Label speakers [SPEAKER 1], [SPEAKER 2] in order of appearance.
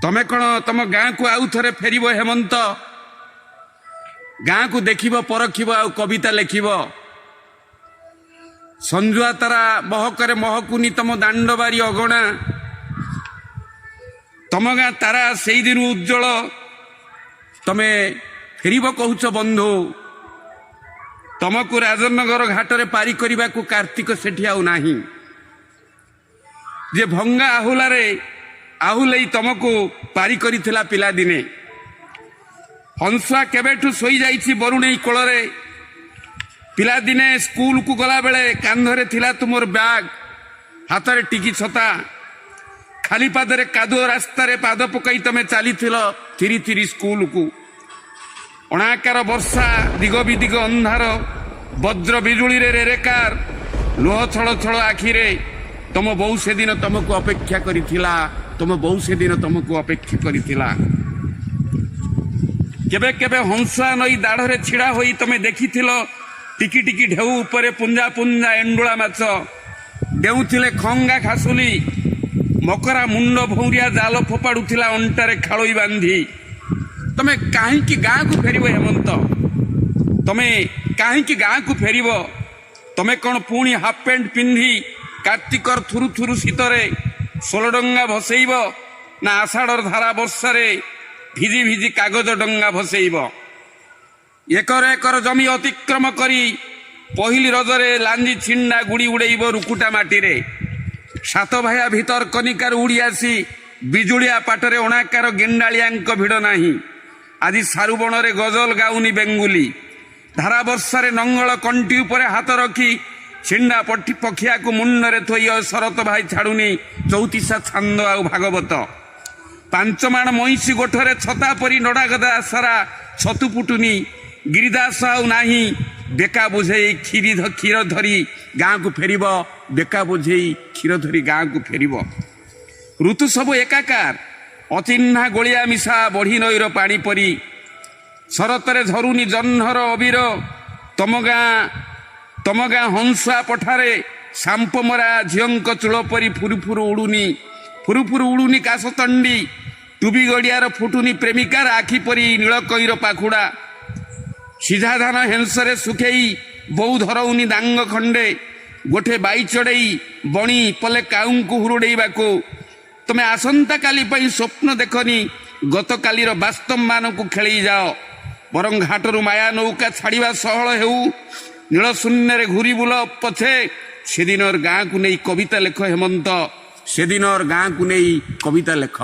[SPEAKER 1] ତମେ କ'ଣ ତମ ଗାଁକୁ ଆଉ ଥରେ ଫେରିବ ହେମନ୍ତ? ଗାଁକୁ ଦେଖିବ, ପରଖିବ ଆଉ କବିତା ଲେଖିବ। ସଞ୍ଜୁଆ ତାରା ମହକରେ ମହକୁନି ତମ ଦାଣ୍ଡବାରି ଅଗଣା। ତମ ଗାଁ ତାରା ସେଇଦିନୁ ଉଜ୍ଜଳ। ତମେ ଫେରିବ କହୁଛ ବନ୍ଧୁ, ତମକୁ ରାଜନଗର ଘାଟରେ ପାରି କରିବାକୁ କାର୍ତ୍ତିକ ସେଠି ଆଉ ନାହିଁ ଯେ ଭଙ୍ଗା ଆହୁଲାରେ ଆହୁଲେଇ ତମକୁ ପାରି କରିଥିଲା ପିଲାଦିନେ। ହଂସୁଆ କେବେଠୁ ଶୋଇଯାଇଛି ବରୁଣେଇ କୋଳରେ। ପିଲାଦିନେ ସ୍କୁଲକୁ ଗଲାବେଳେ କାନ୍ଧରେ ଥିଲା ତୁମର ବ୍ୟାଗ୍, ହାତରେ ଟିକି ଛତା। ଖାଲି ପାଦରେ କାଦୁଅ ରାସ୍ତାରେ ପାଦ ପକାଇ ତମେ ଚାଲିଥିଲ ଥିରି ଥିରି ସ୍କୁଲକୁ। ଅଣାକାର ବର୍ଷା, ଦିଗ ବିଦିଗ ଅନ୍ଧାର, ବଜ୍ର ବିଜୁଳିରେ ରେରେକାର, ଲୁହ ଛଳ ଛଳ ଆଖିରେ ତମ ବୋଉ ସେଦିନ ତମକୁ ଅପେକ୍ଷା କରିଥିଲା। ତମ ବୋଉ ସେଦିନ ତମକୁ ଅପେକ୍ଷା କରିଥିଲା। କେବେ କେବେ ହଂସୁଆ ନଈ ଦାଢ଼ରେ ଛିଡ଼ା ହୋଇ ତମେ ଦେଖିଥିଲ, ଟିକି ଟିକି ଢେଉ ଉପରେ ପୁଞ୍ଜା ପୁଞ୍ଜା ଏଣ୍ଡୁଳା ମାଛ ଡେଉଁଥିଲେ, ଖଙ୍ଗା ଖାସୁଲି ମକରା ମୁଣ୍ଡ ଭଉଁରିଆ ଜାଲ ଫୋପାଡୁଥିଲା ଅଣ୍ଟାରେ ଖାଳୋଇ ବାନ୍ଧି। ତମେ କାହିଁକି ଗାଁକୁ ଫେରିବ ହେମନ୍ତ? ତମେ କାହିଁକି ଗାଁକୁ ଫେରିବ? ତମେ କ'ଣ ପୁଣି ହାଫ୍ ପ୍ୟାଣ୍ଟ ପିନ୍ଧି କାର୍ତ୍ତିକର ଥୁରୁ ଥୁରୁ ଶୀତରେ ସୋଲଡଙ୍ଗା ଭସେଇବ, ନା ଆଷାଢ଼ର ଧାରା ବର୍ଷାରେ ଭିଜି ଭିଜି କାଗଜ ଡଙ୍ଗା ଭସେଇବ? ଏକର ଏକର ଜମି ଅତିକ୍ରମ କରି ପହିଲି ରଜରେ ଲାଞ୍ଜି ଛିଣ୍ଡା ଗୁଡ଼ି ଉଡ଼େଇବ ରୁକୁଟା ମାଟିରେ? ସାତ ଭାୟା ଭିତର କନିକାରୁ ଉଡ଼ି ଆସି ବିଜୁଳିଆ ପାଟରେ ଅଣାକାର ଗେଣ୍ଡାଳିଆଙ୍କ ଭିଡ଼ ନାହିଁ। ଆଜି ସାରୁବଣରେ ଗଜଲ ଗାଉନି ବେଙ୍ଗୁଲି। ଧାରା ବର୍ଷାରେ ନଙ୍ଗଳ କଣ୍ଟି ଉପରେ ହାତ ରଖି ଛିଣ୍ଡା ପଠି ପଖିଆକୁ ମୁଣ୍ଡରେ ଥୋଇ ଶରତ ଭାଇ ଛାଡୁନି ଚଉତିଶା ଛାନ୍ଦ ଆଉ ଭାଗବତ। ପାଞ୍ଚମାଣ ମଇଁଷି ଗୋଠରେ ଛତା ପରି ନଡ଼ାଗଦା ସାରା ଛତୁ ଫୁଟୁନି। ଗିରିଦାସ ଆଉ ନାହିଁ। ବେକା ବୋଝେଇ କ୍ଷୀର ଧରି ଗାଁକୁ ଫେରିବ। ବେକା ବୋଝେଇ କ୍ଷୀର ଧରି ଗାଁକୁ ଫେରିବ। ଋତୁ ସବୁ ଏକାକାର, ଅଚିହ୍ନା ଗୋଳିଆ ମିଶା ବଢ଼ି ନଈର ପାଣି ପରି। ଶରତରେ ଝରୁନି ଜହ୍ନର ଅବିର। ତମ ଗାଁ ହଂସୁଆ ପଠାରେ ସାମ୍ପମରା ଝିଅଙ୍କ ଚୂଳ ପରି ଫୁରୁ ଫୁରୁ ଉଡୁନି, ଫୁରୁ ଫୁରୁ ଉଡୁନି କାଶତଣ୍ଡି। ଟୁବି ଗଡ଼ିଆର ଫୁଟୁନି ପ୍ରେମିକାର ଆଖି ପରି ନୀଳକଇଁର ପାଖୁଡ଼ା। ସିଝା ଧାନ ହେଂସରେ ଶୁଖେଇ ବୋଉ ଧରଉନି ଦାଙ୍ଗ ଖଣ୍ଡେ, ଗୋଠେ ବାଇ ଚଢ଼େଇ ବଣି ପଲେ କାଉଙ୍କୁ ହୁରୁଡ଼େଇବାକୁ। ତମେ ଆସନ୍ତା କାଲି ପାଇଁ ସ୍ୱପ୍ନ ଦେଖନି, ଗତକାଲିର ବାସ୍ତବମାନଙ୍କୁ ଖେଳେଇ ଯାଅ। ବରଂ ଘାଟରୁ ମାୟା ନୌକା ଛାଡ଼ିବା ସହଳ ହେଉ, ନୀଳ ଶୂନ୍ୟରେ ଘୁରି ବୁଲ ପଛେ, ସେଦିନର ଗାଁକୁ ନେଇ କବିତା ଲେଖ ହେମନ୍ତ। ସେଦିନର ଗାଁକୁ ନେଇ କବିତା ଲେଖ।